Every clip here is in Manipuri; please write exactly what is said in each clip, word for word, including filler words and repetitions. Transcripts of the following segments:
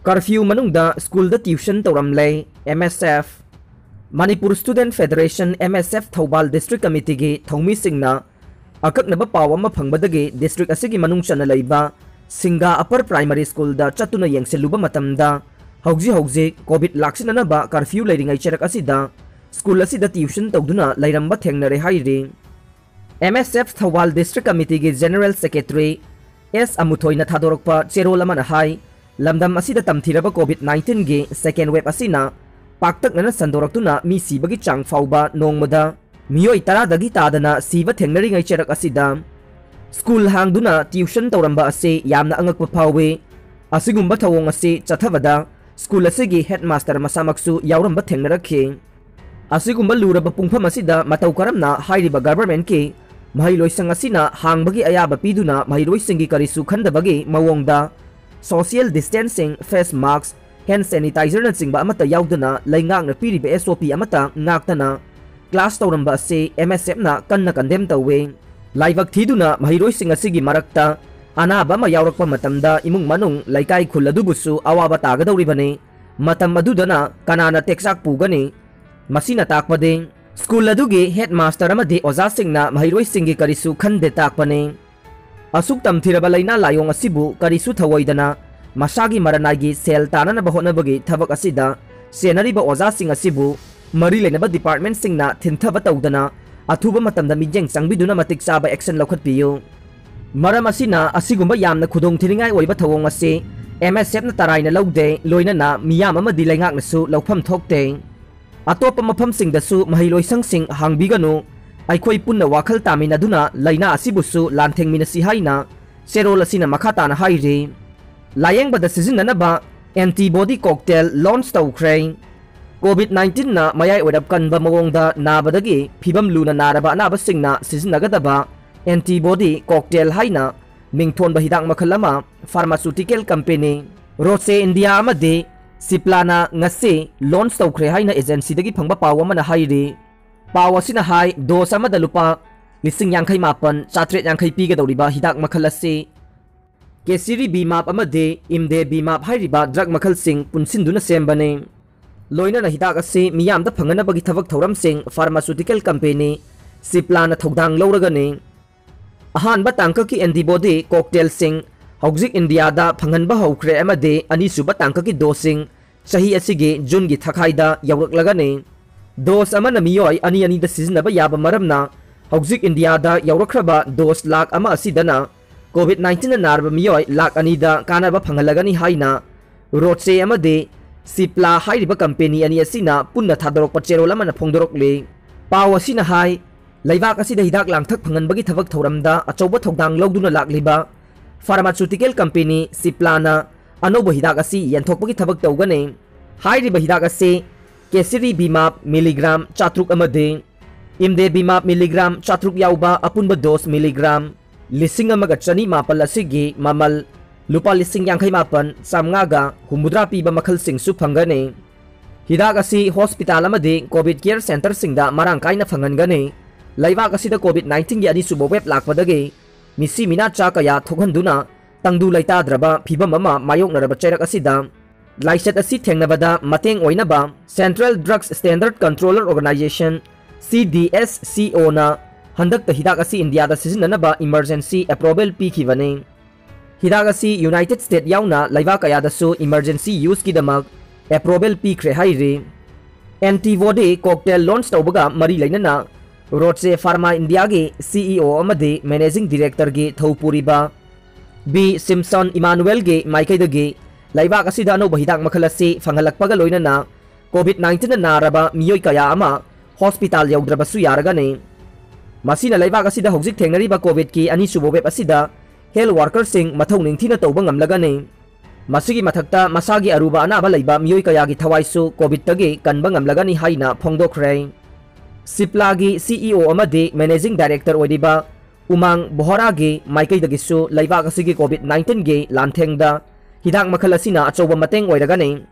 Curfew ꯃꯅꯨꯡꯗ ꯁ꯭ꯀꯨꯜꯗ tuition ꯇꯧꯔꯝꯂꯦ꯫ M S F, Manipur Student Federation, M S F, Thoubal District Committeeꯒꯤ ꯊꯧꯃꯤꯁꯤꯡꯅ ꯑꯀꯛꯅꯕ ꯄꯥꯎ ꯑꯃ ꯐꯪꯕꯗꯒꯤ district ꯑꯁꯤꯒꯤ ꯃꯅꯨꯡ ꯆꯟꯅ ꯂꯩꯕ ꯁꯤꯡꯒꯥ Upper Primary Schoolꯗ ꯆꯠꯇꯨꯅ ꯌꯦꯡꯁꯤꯜꯂꯨꯕ ꯃꯇꯝꯗ, ꯍꯧꯖꯤꯛ ꯍꯧꯖꯤꯛ COVID ꯂꯥꯛꯁꯤꯟꯅꯅꯕ curfew ꯂꯩꯔꯤꯉꯩ ꯆꯩꯔꯛ ꯑꯁꯤꯗ ꯁ꯭ꯀꯨꯜ ꯑꯁꯤꯗ tuition ꯇꯧꯗꯨꯅ ꯂꯩꯔꯝꯕ ꯊꯦꯡꯅꯔꯦ ꯍꯥꯏꯔꯤ꯫ M S F Thoubal District Committeeꯒꯤ General Secretary S ꯑꯃꯨꯊꯣꯏꯅ ꯊꯥꯗꯣꯔꯛꯄ ꯆꯦꯔꯣꯜ ꯑꯃꯅ ꯍꯥꯏ, ꯂꯝꯗꯝ ꯑꯁꯤꯗ ꯇꯝꯊꯤꯔꯕ COVID nineteenꯒꯤ second wave ꯑꯁꯤꯅ ꯄꯥꯛꯇꯛꯅꯅ ꯁꯟꯗꯣꯔꯛꯇꯨꯅ ꯃꯤ ꯁꯤꯕꯒꯤ ꯆꯥꯡ ꯐꯥꯎꯕ ꯅꯣꯡꯃꯗ ꯃꯤꯑꯣꯏ ꯇꯔꯥꯗꯒꯤ ꯇꯥꯗꯅ ꯁꯤꯕ ꯊꯦꯡꯅꯔꯤꯉꯩ ꯆꯩꯔꯛ ꯑꯁꯤꯗ, ꯁ꯭ꯀꯨꯜ ꯍꯥꯡꯗꯨꯅ tuition ꯇꯧꯔꯝꯕ ꯑꯁꯤ ꯌꯥꯝꯅ ꯑꯉꯛꯄ ꯐꯥꯎꯏ꯫ ꯑꯁꯤꯒꯨꯝꯕ ꯊꯧꯑꯣꯡ ꯑꯁꯤ ꯆꯠꯊꯕꯗ ꯁ꯭ꯀꯨꯜ ꯑꯁꯤꯒꯤ headmaster ꯃꯁꯥꯃꯛꯁꯨ ꯌꯥꯎꯔꯝꯕ ꯊꯦꯡꯅꯔꯛꯈꯤ꯫ ꯑꯁꯤꯒꯨꯝꯕ ꯂꯨꯔꯕ ꯄꯨꯡꯐꯝ ꯑꯁꯤꯗ ꯃꯇꯧ ꯀꯔꯝꯅ ꯍꯥꯏꯔꯤꯕ governmentꯀꯤ ꯃꯍꯩꯂꯣꯏꯁꯪ ꯑꯁꯤꯅ ꯍꯥꯡꯕꯒꯤ ꯑꯌꯥꯕ ꯄꯤꯗꯨꯅ ꯃꯍꯩꯔꯣꯏꯁꯤꯡꯒꯤ ꯀꯔꯤꯁꯨ ꯈꯟꯗꯕꯒꯤ ꯃꯑꯣꯡꯗ social distancing, face mask, hand sanitizerꯅꯆꯤꯡꯕ ꯑꯃꯠꯇ ꯌꯥꯎꯗꯅ ꯂꯩꯉꯥꯛꯅ ꯄꯤꯔꯤꯕ S O P ꯑꯃꯠꯇ ꯉꯥꯛꯇꯅ class ꯇꯧꯔꯝꯕ ꯑꯁꯤ M S Fꯅ ꯀꯟꯅ condemn ꯇꯧꯏ꯫ ꯂꯥꯏꯕꯛ ꯊꯤꯗꯨꯅ ꯃꯍꯩꯔꯣꯏꯁꯤꯡ ꯑꯁꯤꯒꯤ ꯃꯔꯛꯇ ꯑꯅꯥꯕ ꯑꯃ ꯌꯥꯎꯔꯛꯄ ꯃꯇꯝꯗ ꯏꯃꯨꯡ ꯃꯅꯨꯡ, ꯂꯩꯀꯥꯏ, ꯈꯨꯜ ꯑꯗꯨꯕꯨꯁꯨ ꯑꯋꯥꯕ ꯇꯥꯒꯗꯧꯔꯤꯕꯅꯤ꯫ ꯃꯇꯝ ꯑꯗꯨꯗꯅ ꯀꯅꯥꯅ ꯇꯦꯛꯆꯥꯛ ꯄꯨꯒꯅꯤ? ꯃꯁꯤꯅ ꯇꯥꯛꯄꯗꯤ ꯁ꯭ꯀꯨꯜ ꯑꯗꯨꯒꯤ headmaster ꯑꯃꯗꯤ ꯑꯣꯖꯥꯁꯤꯡꯅ ꯃꯍꯩꯔꯣꯏꯁꯤꯡꯒꯤ ꯀꯔꯤꯁꯨ ꯈꯟꯗꯦ ꯇꯥꯛꯄꯅꯤ꯫ ꯑꯁꯨꯛ ꯇꯝꯊꯤꯔꯕ ꯂꯥꯏꯅꯥ ꯂꯥꯏꯑꯣꯡ ꯑꯁꯤꯕꯨ ꯀꯔꯤꯁꯨ ꯊꯧꯑꯣꯏꯗꯅ ꯃꯁꯥꯒꯤ ꯃꯔꯅꯥꯏꯒꯤ ꯁꯦꯜ ꯇꯥꯅꯅꯕ ꯍꯣꯠꯅꯕꯒꯤ ꯊꯕꯛ ꯑꯁꯤꯗ ꯁꯦꯟꯅꯔꯤꯕ ꯑꯣꯖꯥꯁꯤꯡ ꯑꯁꯤꯕꯨ ꯃꯔꯤ ꯂꯩꯅꯕ departmentꯁꯤꯡꯅ ꯊꯤꯟꯊꯕ ꯇꯧꯗꯅ ꯑꯊꯨꯕ ꯃꯇꯝꯗ ꯃꯤꯠꯌꯦꯡ ꯆꯪꯕꯤꯗꯨꯅ ꯃꯇꯤꯛ ꯆꯥꯕ action ꯂꯧꯈꯠꯄꯤꯌꯨ꯫ ꯃꯔꯝ ꯑꯁꯤꯅ ꯑꯁꯤꯒꯨꯝꯕ ꯌꯥꯝꯅ ꯈꯨꯗꯣꯡꯊꯤꯅꯤꯡꯉꯥꯏ ꯑꯣꯏꯕ ꯊꯧꯑꯣꯡ ꯑꯁꯤ M S Fꯅ ꯇꯔꯥꯏꯅ ꯂꯧꯗꯦ, ꯂꯣꯏꯅꯅ ꯃꯤꯌꯥꯝ ꯑꯃꯗꯤ ꯂꯩꯉꯥꯛꯅꯁꯨ ꯂꯧꯐꯝ ꯊꯣꯛꯇꯦ꯫ ꯑꯇꯣꯞꯄ ꯃꯐꯝꯁꯤꯡꯗꯁꯨ ꯃꯍꯩꯂꯣꯏꯁꯪꯁꯤꯡ ꯍꯥꯡꯕꯤꯒꯅꯨ, ꯑꯩꯈꯣꯏ ꯄꯨꯟꯅ ꯋꯥꯈꯜ ꯇꯥꯃꯤꯟꯅꯗꯨꯅ ꯂꯥꯏꯅꯥ ꯑꯁꯤꯕꯨꯁꯨ ꯂꯥꯟꯊꯦꯡꯃꯤꯟꯅꯁꯤ ꯍꯥꯏꯅ ꯆꯦꯔꯣꯜ ꯑꯁꯤꯅ ꯃꯈꯥ ꯇꯥꯅ ꯍꯥꯏꯔꯤ꯫ ꯂꯥꯌꯦꯡꯕꯗ ꯁꯤꯖꯤꯟꯅꯅꯕ antibody cocktail launch ꯇꯧꯈ꯭ꯔꯦ꯫ COVID nineteenꯅ ꯃꯌꯥꯏ ꯑꯣꯏꯔꯞ ꯀꯟꯕ ꯃꯑꯣꯡꯗ ꯅꯥꯕꯗꯒꯤ ꯐꯤꯕꯝ ꯂꯨꯅ ꯅꯥꯔꯕ ꯑꯅꯥꯕꯁꯤꯡꯅ ꯁꯤꯖꯤꯟꯅꯒꯗꯕ antibody cocktail ꯍꯥꯏꯅ ꯃꯤꯡꯊꯣꯟꯕ ꯍꯤꯗꯥꯛ ꯃꯈꯜ ꯑꯃ pharmaceutical company Roche India ꯑꯃꯗꯤ Ciplaꯅ ꯉꯁꯤ launch ꯇꯧꯈ꯭ꯔꯦ ꯍꯥꯏꯅ agencyꯗꯒꯤ ꯐꯪꯕ ꯄꯥꯎ ꯑꯃꯅ ꯍꯥꯏꯔꯤ꯫ ꯄꯥꯎ ꯑꯁꯤꯅ ꯍꯥꯏ, dose ꯑꯃꯗ ꯂꯨꯄꯥ ꯂꯤꯁꯤꯡ ꯌꯥꯡꯈꯩ ꯃꯥꯄꯟ ꯆꯥꯇ꯭ꯔꯦꯠ ꯌꯥꯡꯈꯩ ꯄꯤꯒꯗꯧꯔꯤꯕ ꯍꯤꯗꯥꯛ ꯃꯈꯜ ꯑꯁꯤ ꯀꯦꯁꯤꯔꯤ ꯕꯤꯃꯥꯞ ꯑꯃꯗꯤ ꯏꯝꯗꯦ ꯕꯤꯃꯥꯞ ꯍꯥꯏꯔꯤꯕ ꯗ꯭ꯔꯒ ꯃꯈꯜꯁꯤꯡ ꯄꯨꯟꯁꯤꯟꯗꯨꯅ ꯁꯦꯝꯕꯅꯤ꯫ ꯂꯣꯏꯅꯅ ꯍꯤꯗꯥꯛ ꯑꯁꯤ ꯃꯤꯌꯥꯝꯗ ꯐꯪꯍꯟꯅꯕꯒꯤ ꯊꯕꯛ ꯊꯧꯔꯝꯁꯤꯡ ꯐꯥꯔꯃꯥꯁꯨꯇꯤꯀꯦꯜ ꯀꯝꯄꯦꯅꯤ ꯁꯤꯞꯂꯥꯅ ꯊꯧꯗꯥꯡ ꯂꯧꯔꯒꯅꯤ꯫ ꯑꯍꯥꯟꯕ ꯇꯥꯡꯀꯛꯀꯤ ꯑꯦꯟꯇꯤꯕꯣꯗꯤ ꯀꯣꯛꯇꯦꯜꯁꯤꯡ ꯍꯧꯖꯤꯛ ꯏꯟꯗꯤꯌꯥꯗ ꯐꯪꯍꯟꯕ ꯍꯧꯈ꯭ꯔꯦ ꯑꯃꯗꯤ ꯑꯅꯤꯁꯨꯕ ꯇꯥꯡꯀꯛꯀꯤ ꯗꯣꯁꯁꯤꯡ ꯆꯍꯤ ꯑꯁꯤꯒꯤ ꯖꯨꯟꯒꯤ ꯊꯥꯈꯥꯏꯗ ꯌꯧꯔꯛꯂꯒꯅꯤ꯫ ꯗꯣꯁ ꯑꯃꯅ ꯃꯤꯑꯣꯏ ꯑꯅꯤ ꯑꯅꯤꯗ ꯁꯤꯖꯤꯟꯅꯕ ꯌꯥꯕ ꯃꯔꯝꯅ ꯍꯧꯖꯤꯛ ꯏꯟꯗꯤꯌꯥꯗ ꯌꯧꯔꯛꯈ꯭ꯔꯕ ꯗꯣꯁ ꯂꯥꯈ ꯑꯃ ꯑꯁꯤꯗꯅ ꯀꯣꯚꯤꯗ ꯅꯥꯏꯟꯇꯤꯟꯅ ꯅꯥꯔꯕ ꯃꯤꯑꯣꯏ ꯂꯥꯈ ꯑꯅꯤꯗ ꯀꯥꯟꯅꯕ ꯐꯪꯍꯜꯂꯒꯅꯤ ꯍꯥꯏꯅ ꯔꯣꯆꯦ ꯑꯃꯗꯤ ꯁꯤꯞꯂꯥ ꯍꯥꯏꯔꯤꯕ ꯀꯝꯄꯦꯅꯤ ꯑꯅꯤ ꯑꯁꯤꯅ ꯄꯨꯟꯅ ꯊꯥꯗꯣꯔꯛꯄ ꯆꯦꯔꯣꯜ ꯑꯃꯅ ꯐꯣꯡꯗꯣꯔꯛꯂꯤ꯫ ꯄꯥꯎ ꯑꯁꯤꯅ ꯍꯥꯏ, ꯂꯩꯕꯥꯛ ꯑꯁꯤꯗ ꯍꯤꯗꯥꯛ ꯂꯥꯡꯊꯛ ꯐꯪꯍꯟꯕꯒꯤ ꯊꯕꯛ ꯊꯧꯔꯝꯗ ꯑꯆꯧꯕ ꯊꯧꯗꯥꯡ ꯂꯧꯗꯨꯅ ꯂꯥꯛꯂꯤꯕ ꯐꯥꯔꯃꯥꯁꯨꯇꯤꯀꯦꯜ ꯀꯝꯄꯦꯅꯤ ꯁꯤꯞꯂꯥꯅ ꯑꯅꯧꯕ ꯍꯤꯗꯥꯛ ꯑꯁꯤ ꯌꯦꯟꯊꯣꯛꯄꯒꯤ ꯊꯕꯛ ꯇꯧꯒꯅꯤ꯫ ꯍꯥꯏꯔꯤꯕ ꯍꯤꯗꯥꯛ ꯑꯁꯤ ꯀꯦꯁꯤꯔꯤ ꯕꯤꯃꯥꯞ ꯃꯤꯂꯤꯒ꯭ꯔꯥꯝ ꯆꯥꯇ꯭ꯔꯨꯛ ꯑꯃꯗꯤ ꯏꯝꯗꯦ ꯕꯤꯃꯥꯞ ꯃꯤꯂꯤꯒ꯭ꯔꯥꯝ ꯆꯥꯇ꯭ꯔꯨꯛ ꯌꯥꯎꯕ ꯑꯄꯨꯟꯕ ꯗꯣꯁ ꯃꯤꯂꯤꯒ꯭ꯔꯥꯝ ꯂꯤꯁꯤꯡ ꯑꯃꯒ ꯆꯅꯤ ꯃꯥꯄꯜ ꯑꯁꯤꯒꯤ ꯃꯃꯜ ꯂꯨꯄꯥ ꯂꯤꯁꯤꯡ ꯌꯥꯡꯈꯩ ꯃꯥꯄꯜ ꯆꯥꯝꯃꯉꯥꯒ ꯍꯨꯝꯐꯨꯇꯔꯥ ꯄꯤꯕ ꯃꯈꯜꯁꯤꯡꯁꯨ ꯐꯪꯒꯅꯤ꯫ ꯍꯤꯗꯥꯛ ꯑꯁꯤ ꯍꯣꯁꯄꯤꯇꯥꯜ ꯑꯃꯗꯤ ꯀꯣꯚꯤꯗ ꯀꯦꯌꯔ ꯁꯦꯟꯇꯔꯁꯤꯡꯗ ꯃꯔꯥꯡ ꯀꯥꯏꯅ ꯐꯪꯍꯟꯒꯅꯤ꯫ ꯂꯩꯕꯥꯛ ꯑꯁꯤꯗ ꯀꯣꯚꯤꯗ ꯅꯥꯏꯟꯇꯤꯟꯒꯤ ꯑꯅꯤꯁꯨꯕ ꯋꯦꯕ ꯂꯥꯛꯄꯗꯒꯤ ꯃꯤꯁꯤ ꯃꯤꯅꯥ ꯆꯥ ꯀꯌꯥ ꯊꯣꯛꯍꯟꯗꯨꯅ ꯇꯪꯗꯨ ꯂꯩꯇꯥꯗ꯭ꯔꯕ ꯐꯤꯕꯝ ꯑꯃ ꯃꯥꯌꯣꯛꯅꯔꯕ ꯆꯩꯔꯛ ꯑꯁꯤꯗ ꯂꯥꯏꯆꯠ ꯑꯁꯤ ꯊꯦꯡꯅꯕꯗ ꯃꯇꯦꯡ ꯑꯣꯏꯅꯕ Central Drugs Standard Controller Organization, C D S C O ꯅ ꯍꯟꯗꯛꯇ ꯍꯤꯗꯥꯛ ꯑꯁꯤ ꯏꯟꯗꯤꯌꯥꯗ ꯁꯤꯖꯤꯟꯅꯅꯕ ꯏꯃꯔꯖꯦꯟꯁꯤ ꯑꯦꯄ꯭ꯔꯨꯚꯦꯜ ꯄꯤꯈꯤꯕꯅꯤ꯫ ꯍꯤꯗꯥꯛ ꯑꯁꯤ ꯌꯨꯅꯥꯏꯇꯦꯗ ꯁ꯭ꯇꯦꯠ ꯌꯥꯎꯅ ꯂꯩꯕꯥꯛ ꯀꯌꯥꯗꯁꯨ ꯏꯃꯔꯖꯦꯟꯁꯤ ꯌꯨꯁꯀꯤꯗꯃꯛ ꯑꯦꯄ꯭ꯔꯨꯚꯦꯜ ꯄꯤꯈ꯭ꯔꯦ ꯍꯥꯏꯔꯤ꯫ ꯑꯦꯟꯇꯤꯕꯣꯗꯤ ꯀꯣꯛꯇꯦꯜ ꯂꯣꯟꯆ ꯇꯧꯕꯒ ꯃꯔꯤ ꯂꯩꯅꯅ ꯔꯣꯆꯦ ꯐꯥꯔꯃꯥ ꯏꯟꯗꯤꯌꯥꯒꯤ ꯁꯤ ꯏ ꯑꯣ ꯑꯃꯗꯤ ꯃꯦꯅꯦꯖꯤꯡ ꯗꯤꯔꯦꯛꯇꯔꯒꯤ ꯊꯧꯄꯨꯔꯤꯕ ꯕꯤ ꯁꯤꯝꯁꯟ ꯏꯃꯥꯅꯨꯑꯦꯜꯒꯤ ꯃꯥꯏꯀꯩꯗꯒꯤ ꯂꯩꯕꯥꯛ ꯑꯁꯤꯗ ꯑꯅꯧꯕ ꯍꯤꯗꯥꯛ ꯃꯈꯜ ꯑꯁꯤ ꯐꯪꯍꯜꯂꯛꯄꯒ ꯂꯣꯏꯅꯅ ꯀꯣꯚꯤꯗ ꯅꯥꯏꯟꯇꯤꯟꯅ ꯅꯥꯔꯕ ꯃꯤꯑꯣꯏ ꯀꯌꯥ ꯑꯃ ꯍꯣꯁꯄꯤꯇꯥꯜ ꯌꯧꯗ꯭ꯔꯕꯁꯨ ꯌꯥꯔꯒꯅꯤ꯫ ꯃꯁꯤꯅ ꯂꯩꯕꯥꯛ ꯑꯁꯤꯗ ꯍꯧꯖꯤꯛ ꯊꯦꯡꯅꯔꯤꯕ ꯀꯣꯚꯤꯗꯀꯤ ꯑꯅꯤꯁꯨꯕ ꯋꯦꯕ ꯑꯁꯤꯗ ꯍꯦꯜꯊ ꯋꯥꯔꯀꯔꯁꯤꯡ ꯃꯊꯧ ꯅꯤꯡꯊꯤꯅ ꯇꯧꯕ ꯉꯝꯂꯒꯅꯤ꯫ ꯃꯁꯤꯒꯤ ꯃꯊꯛꯇ ꯃꯁꯥꯒꯤ ꯑꯔꯨꯕ ꯑꯅꯥꯕ ꯂꯩꯕ ꯃꯤꯑꯣꯏ ꯀꯌꯥꯒꯤ ꯊꯋꯥꯏꯁꯨ ꯀꯣꯚꯤꯗꯇꯒꯤ ꯀꯟꯕ ꯉꯝꯂꯒꯅꯤ ꯍꯥꯏꯅ ꯐꯣꯡꯗꯣꯛꯈ꯭ꯔꯦ꯫ ꯁꯤꯞꯂꯥꯒꯤ ꯁꯤ ꯏ ꯑꯣ ꯑꯃꯗꯤ ꯃꯦꯅꯦꯖꯤꯡ ꯗꯥꯏꯔꯦꯛꯇꯔ ꯑꯣꯏꯔꯤꯕ ꯎꯃꯥꯡ ꯕꯣꯍꯔꯥꯒꯤ ꯃꯥꯏꯀꯩꯗꯒꯤꯁꯨ ꯂꯩꯕꯥꯛ ꯑꯁꯤꯒꯤ ꯀꯣꯚꯤꯗ ꯅꯥꯏꯟꯇꯤꯟꯒꯤ ꯂꯥꯟꯊꯦꯡꯗ ꯍꯤꯗꯥꯛ ꯃꯈꯜ ꯑꯁꯤꯅ ꯑꯆꯧꯕ ꯃꯇꯦꯡ ꯑꯣꯏꯔꯒꯅꯤ꯫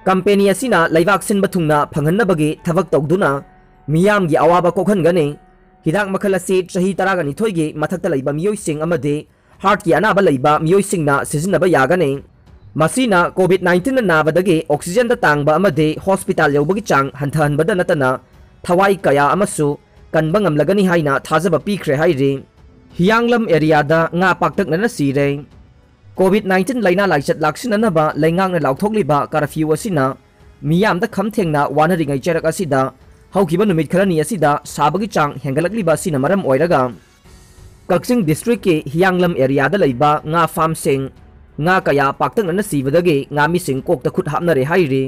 ꯀꯝꯄꯦꯅꯤ ꯑꯁꯤꯅ ꯂꯩꯕꯥꯛ ꯁꯤꯟꯕ ꯊꯨꯡꯅ ꯐꯪꯍꯟꯅꯕꯒꯤ ꯊꯕꯛ ꯇꯧꯗꯨꯅ ꯃꯤꯌꯥꯝꯒꯤ ꯑꯋꯥꯕ ꯀꯣꯛꯍꯟꯒꯅꯤ꯫ ꯍꯤꯗꯥꯛ ꯃꯈꯜ ꯑꯁꯤ ꯆꯍꯤ ꯇꯔꯥꯒ ꯅꯤꯊꯣꯏꯒꯤ ꯃꯊꯛꯇ ꯂꯩꯕ ꯃꯤꯑꯣꯏꯁꯤꯡ ꯑꯃꯗꯤ ꯍꯥꯔꯠꯀꯤ ꯑꯅꯥꯕ ꯂꯩꯕ ꯃꯤꯑꯣꯏꯁꯤꯡꯅ ꯁꯤꯖꯤꯟꯅꯕ ꯌꯥꯒꯅꯤ꯫ ꯃꯁꯤꯅ ꯀꯣꯚꯤꯗ ꯅꯥꯏꯟꯇꯤꯟꯅ ꯅꯥꯕꯗꯒꯤ ꯑꯣꯛꯁꯤꯖꯦꯟꯗ ꯇꯥꯡꯕ ꯑꯃꯗꯤ ꯍꯣꯁꯄꯤꯇꯥꯜ ꯌꯧꯕꯒꯤ ꯆꯥꯡ ꯍꯟꯊꯍꯟꯕꯗ ꯅꯠꯇꯅ ꯊꯋꯥꯏ ꯀꯌꯥ ꯑꯃꯁꯨ ꯀꯟꯕ ꯉꯝꯂꯒꯅꯤ ꯍꯥꯏꯅ ꯊꯥꯖꯕ ꯄꯤꯈ꯭ꯔꯦ ꯍꯥꯏꯔꯤ꯫ ꯍꯤꯌꯥꯡꯂꯝ ꯑꯦꯔꯤꯌꯥꯗ ꯉꯥ ꯄꯥꯛꯇꯛꯅꯅ ꯁꯤꯔꯦ꯫ ꯀꯣꯚꯤꯗ ꯅꯥꯏꯟꯇꯤꯟ ꯂꯥꯏꯅꯥ ꯂꯥꯏꯆꯠ ꯂꯥꯛꯁꯤꯟꯅꯅꯕ ꯂꯩꯉꯥꯛꯅ ꯂꯥꯎꯊꯣꯛꯂꯤꯕ ꯀꯔꯐ꯭ꯌꯨ ꯑꯁꯤꯅ ꯃꯤꯌꯥꯝꯗ ꯈꯝ ꯊꯦꯡꯅ ꯋꯥꯅꯔꯤꯉꯩ ꯆꯩꯔꯛ ꯑꯁꯤꯗ ꯍꯧꯈꯤꯕ ꯅꯨꯃꯤꯠ ꯈꯔꯅꯤ ꯑꯁꯤꯗ ꯁꯥꯕꯒꯤ ꯆꯥꯡ ꯍꯦꯟꯒꯠꯂꯛꯂꯤꯕ ꯑꯁꯤꯅ ꯃꯔꯝ ꯑꯣꯏꯔꯒ ꯀꯛꯆꯤꯡ ꯗꯤꯁꯇ꯭ꯔꯤꯛꯀꯤ ꯍꯤꯌꯥꯡꯂꯝ ꯑꯦꯔꯤꯌꯥꯗ ꯂꯩꯕ ꯉꯥ ꯐꯥꯝꯁꯤꯡ ꯉꯥ ꯀꯌꯥ ꯄꯥꯛꯇꯛꯅꯅ ꯁꯤꯕꯗꯒꯤ ꯉꯥꯃꯤꯁꯤꯡ ꯀꯣꯛꯇ ꯈꯨꯠ ꯍꯥꯞꯅꯔꯦ ꯍꯥꯏꯔꯤ꯫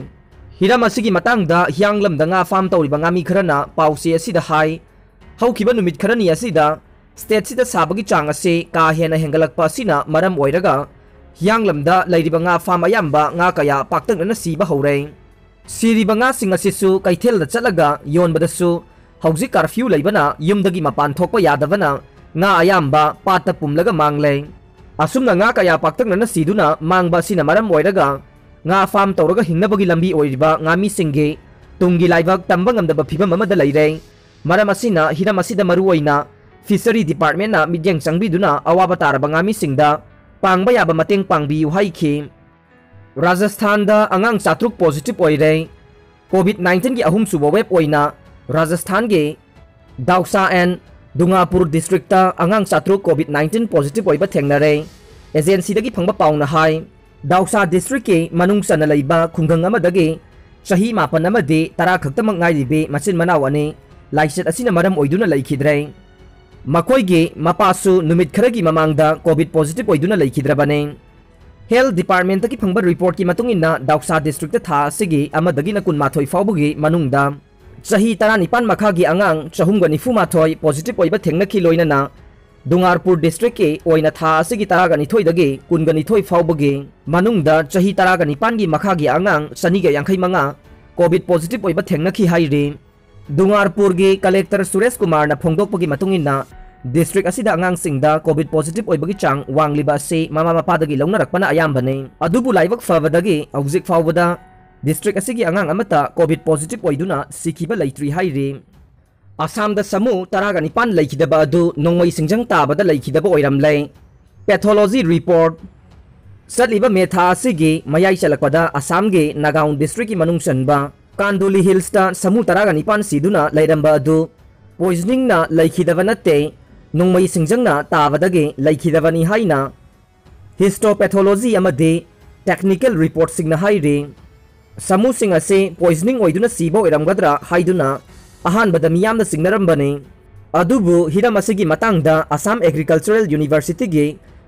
ꯍꯤꯔꯝ ꯑꯁꯤꯒꯤ ꯃꯇꯥꯡꯗ ꯍꯤꯌꯥꯡꯂꯝꯗ ꯉꯥ ꯐꯥꯝ ꯇꯧꯔꯤꯕ ꯉꯥꯃꯤ ꯈꯔꯅ ꯄꯥꯎ ꯆꯦ ꯑꯁꯤꯗ ꯍꯥꯏ, ꯍꯧꯈꯤꯕ ꯅꯨꯃꯤꯠ ꯈꯔꯅꯤ ꯑꯁꯤꯗ ꯁ꯭ꯇꯦꯠꯁꯤꯗ ꯁꯥꯕꯒꯤ ꯆꯥꯡ ꯑꯁꯤ ꯀꯥ ꯍꯦꯟꯅ ꯍꯦꯟꯒꯠꯂꯛꯄ ꯑꯁꯤꯅ ꯃꯔꯝ ꯑꯣꯏꯔꯒ ꯍꯤꯌꯥꯡꯂꯝꯗ ꯂꯩꯔꯤꯕ ꯉꯥ ꯐꯥꯝ ꯑꯌꯥꯝꯕ ꯉꯥ ꯀꯌꯥ ꯄꯥꯛꯇꯛꯅꯅ ꯁꯤꯕ ꯍꯧꯔꯦ꯫ ꯁꯤꯔꯤꯕ ꯉꯥꯁꯤꯡ ꯑꯁꯤꯁꯨ ꯀꯩꯊꯦꯜꯗ ꯆꯠꯂꯒ ꯌꯣꯟꯕꯗꯁꯨ ꯍꯧꯖꯤꯛ ꯀꯔꯐ꯭ꯌꯨ ꯂꯩꯕꯅ ꯌꯨꯝꯗꯒꯤ ꯃꯄꯥꯟ ꯊꯣꯛꯄ ꯌꯥꯗꯕꯅ ꯉꯥ ꯑꯌꯥꯝꯕ ꯄꯥꯠꯇ ꯄꯨꯝꯂꯒ ꯃꯥꯡꯂꯦ꯫ ꯑꯁꯨꯝꯅ ꯉꯥ ꯀꯌꯥ ꯄꯥꯛꯇꯛꯅꯅ ꯁꯤꯗꯨꯅ ꯃꯥꯡꯕ ꯑꯁꯤꯅ ꯃꯔꯝ ꯑꯣꯏꯔꯒ ꯉꯥ ꯐꯥꯝ ꯇꯧꯔꯒ ꯍꯤꯡꯅꯕꯒꯤ ꯂꯝꯕꯤ ꯑꯣꯏꯔꯤꯕ ꯉꯥꯃꯤꯁꯤꯡꯒꯤ ꯇꯨꯡꯒꯤ ꯂꯥꯏꯕꯛ ꯇꯝꯕ ꯉꯝꯗꯕ ꯐꯤꯕꯝ ꯑꯃꯗ ꯂꯩꯔꯦ꯫ ꯃꯔꯝ ꯑꯁꯤꯅ ꯍꯤꯔꯝ ꯑꯁꯤꯗ ꯃꯔꯨꯑꯣꯏꯅ ꯐꯤꯁꯔꯤ ꯗꯤꯄꯥꯔꯠꯃꯦꯟꯅ ꯃꯤꯠꯌꯦꯡ ꯆꯪꯕꯤꯗꯨꯅ ꯑꯋꯥꯕ ꯇꯥꯔꯕ ꯉꯥꯃꯤꯁꯤꯡꯗ ꯄꯥꯡꯕ ꯌꯥꯕ ꯃꯇꯦꯡ ꯄꯥꯡꯕꯤꯌꯨ ꯍꯥꯏꯈꯤ꯫ ꯔꯥꯖꯁꯊꯥꯟꯗ ꯑꯉꯥꯡ ꯆꯥꯇ꯭ꯔꯨꯛ ꯄꯣꯖꯤꯇꯤꯚ ꯑꯣꯏꯔꯦ꯫ ꯀꯣꯚꯤꯗ ꯅꯥꯏꯟꯇꯤꯟꯒꯤ ꯑꯍꯨꯝꯁꯨꯕ ꯋꯦꯕ ꯑꯣꯏꯅ ꯔꯥꯖꯁꯊꯥꯟꯒꯤ ꯗꯥꯎꯁꯥ ꯑꯦꯟ ꯗꯨꯡꯒꯥꯄꯨꯔ ꯗꯤꯁꯇ꯭ꯔꯤꯛꯇ ꯑꯉꯥꯡ ꯆꯥꯇ꯭ꯔꯨꯛ ꯀꯣꯚꯤꯗ ꯅꯥꯏꯟꯇꯤꯟ ꯄꯣꯖꯤꯇꯤꯚ ꯑꯣꯏꯕ ꯊꯦꯡꯅꯔꯦ꯫ ꯑꯦꯖꯦꯟꯁꯤꯗꯒꯤ ꯐꯪꯕ ꯄꯥꯎꯅ ꯍꯥꯏ, ꯗꯥꯎꯁꯥ ꯗꯤꯁꯇ꯭ꯔꯤꯛꯀꯤ ꯃꯅꯨꯡ ꯆꯟꯅ ꯂꯩꯕ ꯈꯨꯡꯒꯪ ꯑꯃꯗꯒꯤ ꯆꯍꯤ ꯃꯥꯄꯟ ꯑꯃꯗꯤ ꯇꯔꯥ ꯈꯛꯇꯃꯛ ꯉꯥꯏꯔꯤꯕꯤ ꯃꯆꯤꯟ ꯃꯅꯥꯎ ꯑꯅꯤ ꯂꯥꯏꯆꯠ ꯑꯁꯤꯅ ꯃꯔꯝ ꯑꯣꯏꯗꯨꯅ ꯂꯩꯈꯤꯗ꯭ꯔꯦ꯫ ꯃꯈꯣꯏꯒꯤ ꯃꯄꯥꯁꯨ ꯅꯨꯃꯤꯠ ꯈꯔꯒꯤ ꯃꯃꯥꯡꯗ ꯀꯣꯚꯤꯗ ꯄꯣꯖꯤꯇꯤꯚ ꯑꯣꯏꯗꯨꯅ ꯂꯩꯈꯤꯗ꯭ꯔꯕꯅꯤ꯫ ꯍꯦꯜꯊ ꯗꯤꯄꯥꯔꯠꯃꯦꯟꯠꯇꯒꯤ ꯐꯪꯕ ꯔꯤꯄꯣꯔꯠꯀꯤ ꯃꯇꯨꯡ ꯏꯟꯅ, ꯗꯥꯎꯁꯥ ꯗꯤꯁꯇ꯭ꯔꯤꯛꯇ ꯊꯥ ꯑꯁꯤꯒꯤ ꯑꯃꯗꯒꯤꯅ ꯀꯨꯟꯃꯥꯊꯣꯏ ꯐꯥꯎꯕꯒꯤ ꯃꯅꯨꯡꯗ ꯆꯍꯤ ꯇꯔꯥꯅꯤꯄꯥꯟ ꯃꯈꯥꯒꯤ ꯑꯉꯥꯡ ꯆꯍꯨꯝꯒ ꯅꯤꯐꯨ ꯃꯥꯊꯣꯏ ꯄꯣꯖꯤꯇꯤꯚ ꯑꯣꯏꯕ ꯊꯦꯡꯅꯈꯤ, ꯂꯣꯏꯅꯅ ꯗꯨꯡꯒꯥꯔꯄꯨꯔ ꯗꯤꯁꯇ꯭ꯔꯤꯛꯀꯤ ꯑꯣꯏꯅ ꯊꯥ ꯑꯁꯤꯒꯤ ꯇꯔꯥꯒ ꯅꯤꯊꯣꯏꯗꯒꯤ ꯀꯨꯟꯒ ꯅꯤꯊꯣꯏ ꯐꯥꯎꯕꯒꯤ ꯃꯅꯨꯡꯗ ꯆꯍꯤ ꯇꯔꯥꯒ ꯅꯤꯄꯥꯟꯒꯤ ꯃꯈꯥꯒꯤ ꯑꯉꯥꯡ ꯆꯅꯤꯒ ꯌꯥꯡꯈꯩ ꯃꯉꯥ ꯀꯣꯚꯤꯗ ꯄꯣꯖꯤꯇꯤꯚ ꯑꯣꯏꯕ ꯊꯦꯡꯅꯈꯤ ꯍꯥꯏꯔꯤ꯫ ꯗꯨꯡꯒꯥꯔꯄꯨꯔꯒꯤ ꯀꯂꯦꯛꯇꯔ ꯁꯨꯔꯦꯁ ꯀꯨꯃꯥꯔꯅ ꯐꯣꯡꯗꯣꯛꯄꯒꯤ ꯃꯇꯨꯡ ꯏꯟꯅ, ꯗꯤꯁꯇ꯭ꯔꯤꯛ ꯑꯁꯤꯗ ꯑꯉꯥꯡꯁꯤꯡꯗ ꯀꯣꯚꯤꯗ ꯄꯣꯖꯤꯇꯤꯚ ꯑꯣꯏꯕꯒꯤ ꯆꯥꯡ ꯋꯥꯡꯂꯤꯕ ꯑꯁꯤ ꯃꯃꯥ ꯃꯄꯥꯗꯒꯤ ꯂꯧꯅꯔꯛꯄꯅ ꯑꯌꯥꯝꯕꯅꯤ꯫ ꯑꯗꯨꯕꯨ ꯂꯥꯏꯕꯛ ꯐꯕꯗꯒꯤ ꯍꯧꯖꯤꯛ ꯐꯥꯎꯕꯗ ꯗꯤꯁꯇ꯭ꯔꯤꯛ ꯑꯁꯤꯒꯤ ꯑꯉꯥꯡ ꯑꯃꯠꯇ ꯀꯣꯚꯤꯗ ꯄꯣꯖꯤꯇꯤꯚ ꯑꯣꯏꯗꯨꯅ ꯁꯤꯈꯤꯕ ꯂꯩꯇ꯭ꯔꯤ ꯍꯥꯏꯔꯤ꯫ ꯑꯁꯥꯝꯗ ꯁꯥꯃꯨ ꯇꯔꯥꯒ ꯅꯤꯄꯥꯟ ꯂꯩꯈꯤꯗꯕ ꯑꯗꯨ ꯅꯣꯡꯃꯩ ꯁꯤꯡꯖꯪ ꯇꯥꯕꯗ ꯂꯩꯈꯤꯗꯕ ꯑꯣꯏꯔꯝꯂꯦ꯫ Pathology report꯫ ꯆꯠꯂꯤꯕ ꯃꯦ ꯊꯥ ꯑꯁꯤꯒꯤ ꯃꯌꯥꯏ ꯆꯜꯂꯛꯄꯗ ꯑꯁꯥꯝꯒꯤ ꯅꯥꯒꯥꯎꯟ ꯗꯤꯁꯇ꯭ꯔꯤꯛꯀꯤ ꯃꯅꯨꯡ ꯆꯟꯕ ꯀꯥꯟꯗꯣꯂꯤ ꯍꯤꯜꯁꯇ ꯁꯥꯃꯨ ꯇꯔꯥꯒ ꯅꯤꯄꯥꯟ ꯁꯤꯗꯨꯅ ꯂꯩꯔꯝꯕ ꯑꯗꯨ ꯄꯣꯏꯖꯅꯤꯡꯅ ꯂꯩꯈꯤꯗꯕ ꯅꯠꯇꯦ, ꯅꯣꯡꯃꯩ ꯁꯤꯡꯖꯪꯅ ꯇꯥꯕꯗꯒꯤ ꯂꯩꯈꯤꯗꯕꯅꯤ ꯍꯥꯏꯅ ꯍꯤꯁꯇꯣꯄꯦꯊꯣꯂꯣꯖꯤ ꯑꯃꯗꯤ ꯇꯦꯛꯅꯤꯀꯦꯜ ꯔꯤꯄꯣꯔꯠꯁꯤꯡꯅ ꯍꯥꯏꯔꯤ꯫ ꯁꯥꯃꯨꯁꯤꯡ ꯑꯁꯤ ꯄꯣꯏꯖꯅꯤꯡ ꯑꯣꯏꯗꯨꯅ ꯁꯤꯕ ꯑꯣꯏꯔꯝꯒꯗ꯭ꯔꯥ ꯍꯥꯏꯗꯨꯅ ꯑꯍꯥꯟꯕꯗ ꯃꯤꯌꯥꯝꯅ ꯆꯤꯡꯅꯔꯝꯕꯅꯤ꯫ ꯑꯗꯨꯕꯨ ꯍꯤꯔꯝ ꯑꯁꯤꯒꯤ ꯃꯇꯥꯡꯗ ꯑꯁꯥꯝ ꯑꯦꯒ꯭ꯔꯤꯀꯜꯆꯔꯦꯜ ꯌꯨꯅꯤꯚꯔꯁꯤꯇꯤꯒꯤ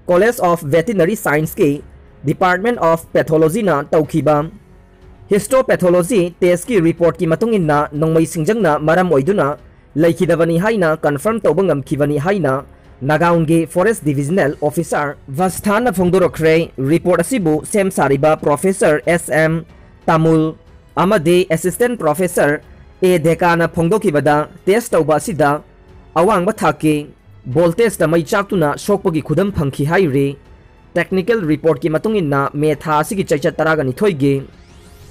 ꯀꯣꯂꯦꯖ ꯑꯣꯐ ꯚꯦꯇꯤꯅꯔꯤ ꯁꯥꯏꯟꯁꯀꯤ ꯗꯤꯄꯥꯔꯠꯃꯦꯟ ꯑꯣꯐ ꯄꯦꯊꯣꯂꯣꯖꯤꯅ ꯇꯧꯈꯤꯕ ꯍꯤꯁꯇꯣꯄꯦꯊꯣꯂꯣꯖꯤ ꯇꯦꯁꯀꯤ ꯔꯤꯄꯣꯔꯠꯀꯤ ꯃꯇꯨꯡ ꯏꯟꯅ ꯅꯣꯡꯃꯩ ꯁꯤꯡꯖꯪꯅ ꯃꯔꯝ ꯑꯣꯏꯗꯨꯅ ꯂꯩꯈꯤꯗꯕꯅꯤ ꯍꯥꯏꯅ ꯀꯟꯐꯥꯔꯝ ꯇꯧꯕ ꯉꯝꯈꯤꯕꯅꯤ ꯍꯥꯏꯅ ꯅꯥꯒꯥꯎꯟꯒꯤ ꯐꯣꯔꯦꯁ ꯗꯤꯚꯤꯖꯅꯦꯜ ꯑꯣꯐꯤꯁꯥꯔ ꯚꯁꯊꯥꯟꯅ ꯐꯣꯡꯗꯣꯔꯛꯈ꯭ꯔꯦ꯫ ꯔꯤꯄꯣꯔꯠ ꯑꯁꯤꯕꯨ ꯁꯦꯝ ꯁꯥꯔꯤꯕ ꯄ꯭ꯔꯣꯐꯦꯁꯔ ꯑꯦꯁ ꯑꯦꯝ ꯇꯥꯃꯨꯜ ꯑꯃꯗꯤ ꯑꯦꯁꯤꯁꯇꯦꯟ ꯄ꯭ꯔꯣꯐꯦꯁꯔ ꯑꯦ ꯙꯦꯀꯥꯅ ꯐꯣꯡꯗꯣꯛꯈꯤꯕꯗ, ꯇꯦꯁ ꯇꯧꯕ ꯑꯁꯤꯗ ꯑꯋꯥꯡꯕ ꯊꯥꯛꯀꯤ ꯚꯣꯜꯇꯦꯖꯇ ꯃꯩ ꯆꯥꯛꯇꯨꯅ ꯁꯣꯛꯄꯒꯤ ꯈꯨꯗꯝ ꯐꯪꯈꯤ ꯍꯥꯏꯔꯤ꯫ ꯇꯦꯛꯅꯤꯀꯦꯜ ꯔꯤꯄꯣꯔꯠꯀꯤ ꯃꯇꯨꯡ ꯏꯟꯅ ꯃꯦ ꯊꯥ ꯑꯁꯤꯒꯤ ꯆꯩꯆꯠ ꯇꯔꯥꯒ ꯅꯤꯊꯣꯏꯒꯤ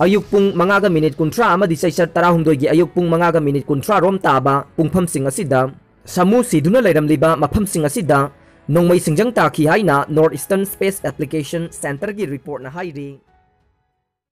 ꯑꯌꯨꯛ ꯄꯨꯡ ꯃꯉꯥꯒ ꯃꯤꯅꯤꯠ ꯀꯨꯟꯊ꯭ꯔꯥ ꯑꯃꯗꯤ ꯆꯩꯆꯠ ꯇꯔꯥꯍꯨꯝꯗꯣꯏꯒꯤ ꯑꯌꯨꯛ ꯄꯨꯡ ꯃꯉꯥꯒ ꯃꯤꯅꯤꯠ ꯀꯨꯟꯊ꯭ꯔꯥ ꯔꯣꯝ ꯇꯥꯕ ꯄꯨꯡꯐꯝꯁꯤꯡ ꯑꯁꯤꯗ ꯁꯥꯃꯨ ꯁꯤꯗꯨꯅ ꯂꯩꯔꯝꯂꯤꯕ ꯃꯐꯝꯁꯤꯡ ꯑꯁꯤꯗ ꯅꯣꯡꯃꯩ ꯁꯤꯡꯖꯪ ꯇꯥꯈꯤ ꯍꯥꯏꯅ ꯅꯣꯔꯠ ꯏꯁꯇꯔꯟ ꯁ꯭ꯄꯦꯁ ꯑꯦꯄ꯭ꯂꯤꯀꯦꯁꯟ ꯁꯦꯟꯇꯔꯒꯤ ꯔꯤꯄꯣꯔꯠꯅ ꯍꯥꯏꯔꯤ꯫